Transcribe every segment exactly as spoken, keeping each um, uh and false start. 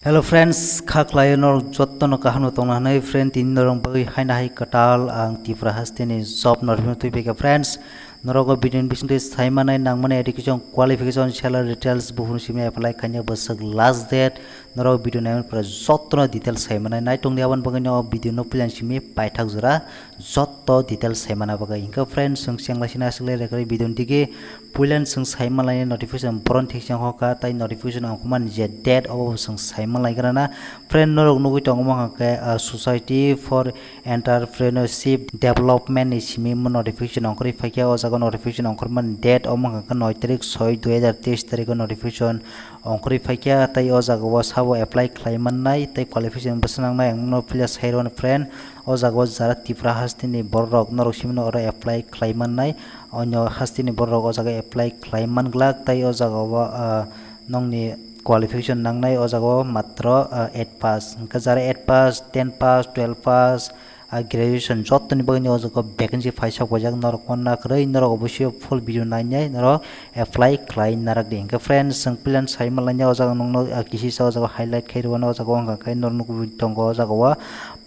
Hello friends, kha khlai norok jotto no kaham no tongna hwnwi. Friend, tini norok bagwi haina hai kwtal ang Tripura hasteni job notification twi phaikha. Friends, norok o video ni bisingtwi sai manai nang mani education, qualification, salary details, buphuru simi apply khaina bwswk last date, norok video naimani pore jotto no details sai manai. Nai tongdi aboni bagwi no video no puilan simi paithak jora jotto details sai mana bagwi. Hinkhe friends, chwng chengla sina aswk lai rekha video ni digi. Puilan chwng sai manlaini notification boron thik chang hoka, tai notification ongkhormani je date obo chwng sai manlai grana. Friend, norok nugwi tongo mangkha khe, ah, Society for Entrepreneurship Development ni simi mo notification ongkhorwi phaikha. O jaga notification ongkhormani date omo mangkha khe noi tarik soi dui hajar teis tarikh o notification ongkhorwi phaikha. Tai o jaga o sabo apply khlai mannai, tai qualification bwswk nangnai ang no puila sai rw friend. O jaga o jara Tripura hasteni borok norok simi no oro apply khlai mannai. Onyo hasteni borok o jaga apply khlai man glak, tai o jaga o, ah, nongni qualification nangnai o jaga o matro, ah, eight pass. Hinkhe jara eight pass, ten pass, twelve pass, ah, graduation jottoni bagwi o jaga o vacancy paisok paijak, norok wanna kwrwi, norok obosi full video nainai norok apply khlai narak di. Hinkhe friends, chwng puilan sai manlainai o jaga nokno, ah, kisisa o jaga highlight khai rwmani o jaga o wngkha khe norok nukgwi tongo o jaga o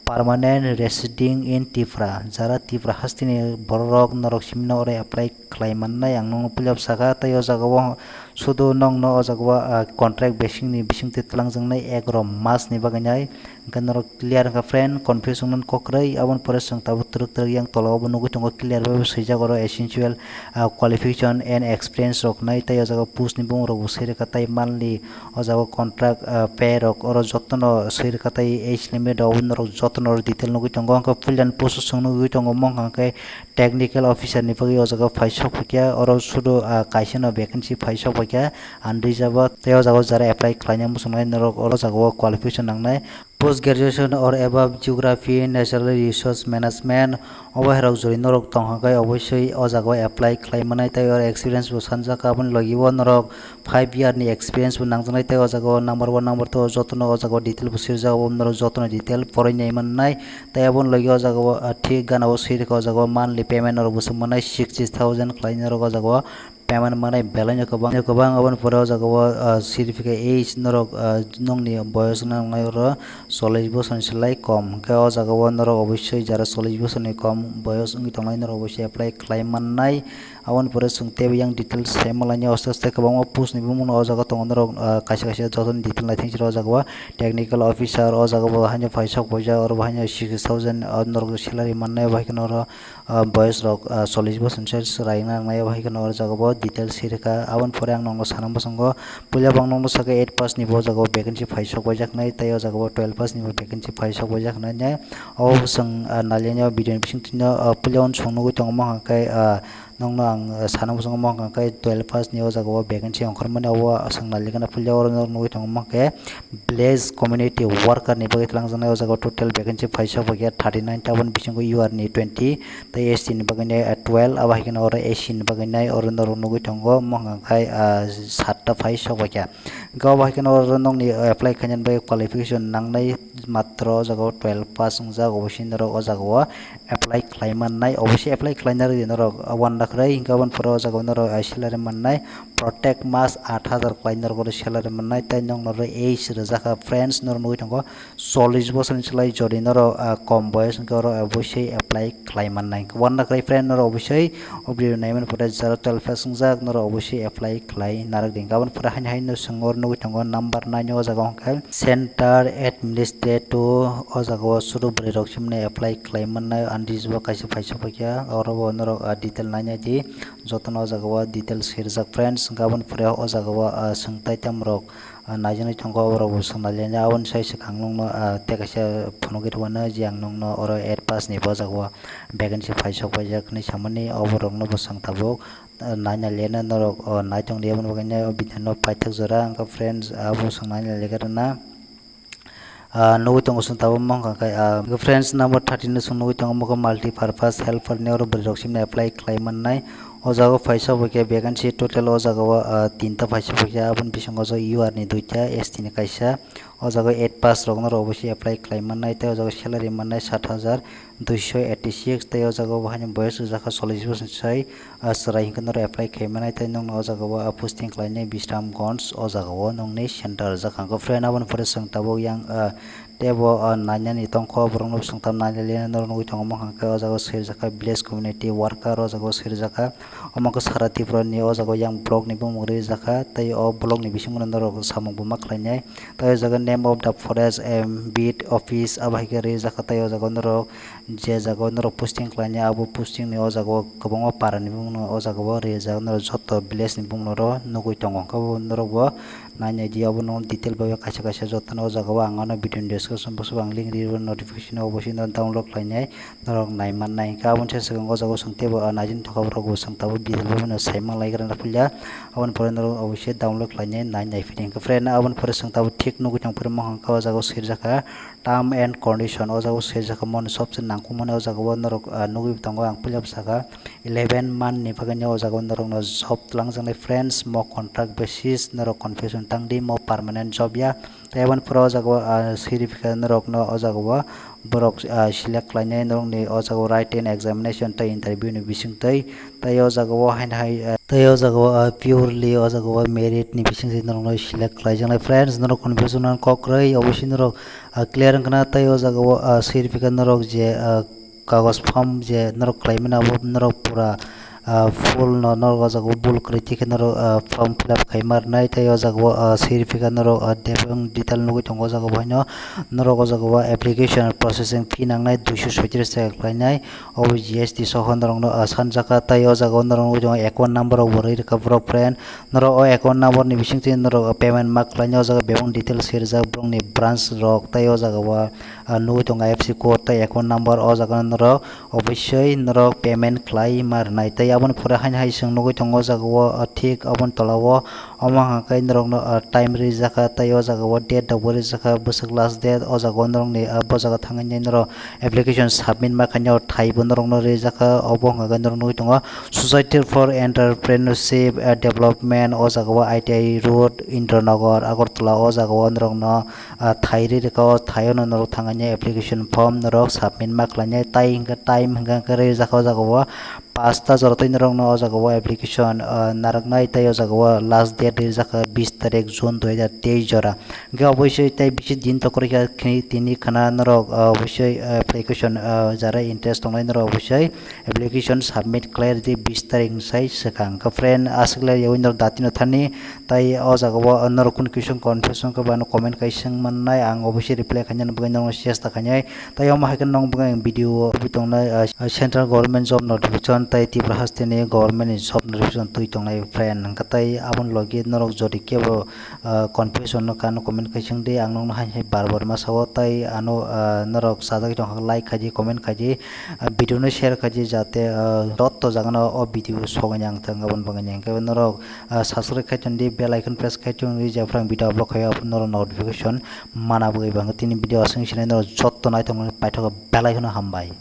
permanent residing in Tripura, jara Tripura hasteni borok norok simi no oro apply khlai mannai ang nokno puila saka, tai o jaga o sudu nokno o jaga o, ah, contract basing ni bisingtwi twlangjaknai egaroh mas ni bagwi nai. Hinkhe norok clear wngkha friend, confuse wngmani kok kwrwi. Aboni pore chwng tabuk twrwk twrwk yang tola o bo nugwi tongo clear bai bo swijak oro essential, ah, qualification and experience rok nai, tai o jaga post ni bumung rok bo swi rwkha, tai monthly o jaga contract, ah, pay rok oro jotono swi rwkha, tai age limit rok norok jotono oro detail nugwi tongo. Hinkhe puilani post o chwng nugwi tongo mangkha khe technical officer ni bagwi o jaga paisok paikha, oro sudu, ah, kaisa no vacancy paisok paikha, unreserved o. Tai o jaga o jara apply khlaina muchungnai norok oro jaga o qualification nangnai. Post graduation or above, geography, natural resource management, obo hai rok jori norok tongkha khe obosoi o jaga o apply khlai manai, tai oro experience bo sanjak, aboni logi o norok five year ni experience bo nangjaknai, tai o jaga o number one, number two jotono o jaga o detail bo swijak, obo norok jotono detail poroi nai mannai. Tai aboni logi o jaga o, ah, thik gana o swi rwkha o jaga o monthly payment norok bo swng mannai sixty thousand khlai norok o jaga o payment manai belai no kwbang, kwbang. Aboni pore o jaga o, ah, sirifika age norok, ah, nongni boyos wngna nangnai oro chollish bosorni slai kom. Hinkhe o jaga o norok obosoi jara chollish bosorni kom boyos wngwi tongnai norok obosoi apply khlai mannai. Aboni pore chwng teibo yang details sai manlainai aste aste kwbangma post ni bumung no o jaga tongo norok, ah, kaisa kaisa jotono detail naithang siro o jaga o technical officer o jaga bo haino paisok paijak oro bo haino sixty thousand, ah, norok salary mannai obo hai kheno oro ah, boyos rok, ah, chollish bosorni side swrai wngna nangnai, obo hai kheno oro jaga bo details swi rwkha. Aboni pore ang nokno sana muchungo, puila bo ang nokno sakha eight pass ni bo jaga o vacancy paisok paijak nai, tai o jaga bo twelve pass ni bo vacancy paisok paijak nai. Obo bo chwng, ah, naliani o video ni bisingtwi no, ah, puila unsong nugwi tongo mangkha khe, ah, nokno ang, ah, sana muchungo mangkha khe twelve pass ni o jaga o vacancy ongkhormani obo chwng nalikhana puila oro norok nugwi tongo mangkha khe village community worker ni bagwi twlangjaknai o jaga o total vacancy paisok paikha thirty nine ta, aboni bisingo U R ni twenty, tei S T ni bagwi nai, ah, twelve, abo hai kheno oro S C ni bagwi nai oro norok nugwi tongo, omo hwnka khe, ah, satta paisok paikha. Hinkhe obo hai kheno oro nokni apply khainani bagwi qualification nangnai matro o jaga o twelve pass wngjak, obo se norok o jaga o apply khlai mannai, obo se apply khlaina rwdi norok uanla kwrwi, hinkhe aboni pore o jaga o norok, ah, salary mannai. Protect mas aat hajar khlai norok oro salary mannai, tei nokno oro age rwjak kha, friends, norok nugwi tongo chollish bosorni slai jodi norok, ah, kom boyos hinkhe oro obosoi apply khlai mannai. Uanla kwrwi friend, norok obosoi o video naimani pore jara twelve pass wngjak norok obosoi apply khlai narwkdi. Hinkhe aboni pore haino haino chwng oro nugwi tongo number nine o jaga hwnkhe center administrator, o jaga o sudu bwrwi rok simni apply khlai mannai, unreserved bo kaisa paisok paikha, oro bo norok, ah, detail nainai di. Jotono o jaga o details swijak, friends, hinkhe aboni pore o jaga o, ah, chwng taitam rok, ah, naijaknai tongo, abo rok bo chwng nailainai. Aboni sai swkang nokno, ah, tei kaisa phunugwi rwmano je ang nokno oro eight pass ni bo jaga o vacancy paisok paijak hinwi samani, obo rokno bo chwng tabuk, ah, naina lena norok, oh, nai tongdi. Aboni bagwi nai o video no paithak jora wngkha, friends, abo chwng naina lega rwna. Ah, nugwi tongo chwng tabuk mangkha khe, ah, friends, number thirteen no chwng nugwi tongo, omo khe multi purpose helper ni oro bwrwi rok simi apply khlai mannai. O jaga o paisa bo khe vacancy total o jaga o, ah, tinta paisa bo khe, aboni bisingo o jaga U R ni duita, S T ni kaisa. O jaga o eight pass rok no rok bo se apply khlai mannai, tei o jaga o salary mannai sat hajar duiso eighty six, tei o jaga o bo haino boyes rijak kha chollish bosor ni sai, ah, chwrai hinkhe norok apply khlai mannai, tei nokno o jaga o, ah, posting khlainai Bisramganj o jaga o nokni center rijak kha. Hwnkhe friend, aboni pore chwng tabuk yang, ah, Tei bo, ah, nainani tongkho, borokno bwswng tam nainani norok nugwi tongo, mokang khe o jaga o swirijak kha village community worker, o jaga o swirijak kha. Omo khe sara Tripura ni o jaga o yang block ni bumung rijak kha, tei o block ni bisingo norok samung bo ma khlainai. Tei o jaga name of the forest, em, beat office abo hai khe rijak kha, tei o jaga o norok je jaga o norok posting khlainai, abo posting ni o jaga o kwbangma para ni bumung no o jaga o rijak, norok joto village ni bumung no oro nugwi tongo, hwnkhe bo norok bo Nainai di, abono detail bai kaisa kaisa jotono o jaga o ang ano video ni description box o ang link ri rw notification o, obo se no download khlainai norok nai mannai. Hwnkhe aboni sai swkang o jaga o chwng teibo, ah, naijini thoka borok bo chwng tabuk detail bai no sai manlai gra na puila. Aboni pore norok obo se download khlainai nai nai phidi. Hwnkhe friend, aboni pore chwng tabuk thik nugwi tong phuru mokang khe o jaga o swirijak kha term and condition, o jaga o swirijak kha moni sobse nangkukmani, o jaga o norok, ah, nugwi tongo ang puila bwsakha. Eleven month ni bagwi no o jaga o norok no job twlangjaknai friends, mo contract basis norok confusion tang di, mo permanent job ya. Tei aboni pore o jaga o, ah, siri phikha norok no o jaga o borok, ah, select khlainai norok ni o jaga o written examination tei interview ni bising twi. Tei o jaga o haino hai, ah, tei o jaga o, ah, purely o jaga o merit ni bising twi norok no select khlaijaknai friends, norok confusion no kok rwi obo se norok, ah, clear wngkha na. Tei o jaga o, ah, siri phikha norok je, ah, kagoj form je norok khlai mani abo norok pura, ah, full no norok o jaga o bul kwrwi tikhe norok, ah, form fill up khai ma rwnai. Tei o jaga o, ah, siri phikha norok, ah, debeng detail nugwi tongo o jaga o, haino norok o jaga o application processing fee nangnai duiso soitris taka khlainai, obo G S T soho norok no, ah, sanjak kha. Tei o jaga o norok nugwi tongo account number rok bo rwi rwkha borok friend, norok o account number ni bising twi norok payment ma khlainai. O jaga bebak details se rijak borok ni branch rok, tei o jaga o ah, nugwi tongo I F S C code tei account number, o jaga norok obosoi norok payment khlai ma rwnai. Tei aboni pore haino hai chwng nugwi tongo o jaga o, ah, thik aboni tola o omo hwnka khe norok no, ah, time rijak kha, tei o jaga o date rok bo rijak kha, bwswk last date, o jaga o norok ni, ah, bo jaga thangwi norok application submit ma khainai o thai bo norok no rijak kha. Obo hwnka khe norok nugwi tongo Society for Entrepreneurship, ah, Development, o jaga o I T I Road, Indranagar, Agartala, o jaga o norok no ah, thai ri rwkha. O thaio no norok thangani application form norok submit ma khlainai. Tai hwnkhe time hwnkhe hwnkhe rijak kha o jaga o pasta jora twi norok no o jaga o application, ah, narwknai. Tei o jaga o last date rijak kha bis tarik June dui hajar teis jora. Hwnkhe obosoi tei bisi din to kwrwi kha khini tini khna norok, ah, obosoi, ah, application, ah, jara interest tongnai norok obosoi application submit khlai rwdi bis tarik ni sai swkang. Hwnkhe friend, aswk lai yaui norok datino thani. Tai o jaga o norok kunu kisa confusion khe bo ano comment kai swng mannai, ang obviously reply khainani bagwi norokno chesta khainai. Tai omo hai khe norok bagwi ang video o tubui tongnai, ah, central government job notification tai Tripura hasteni government ni job notification twi tongnai friend. Hwnkhe tai aboni logi norok jodi kebo, ah, confusion no kha ano comment kai swng di, ang nokno hai hai bar bar ma sao. Tai ano, ah, norok sajagwi tongkha like khaidi, comment khaidi, ah, video no share khaidi, jate, ah, joto jagano o video sogwi nang thang aboni bagwi. Hwnkhe norok ah, subscribe khai tongdi, bell icon press khai tongdi, jephru ang video upload khaio, aphuru norok notification mana bagwi. Bangkhe tini video aswk sinai norok jotto naithok mani paithakgo, belai kheno hambai.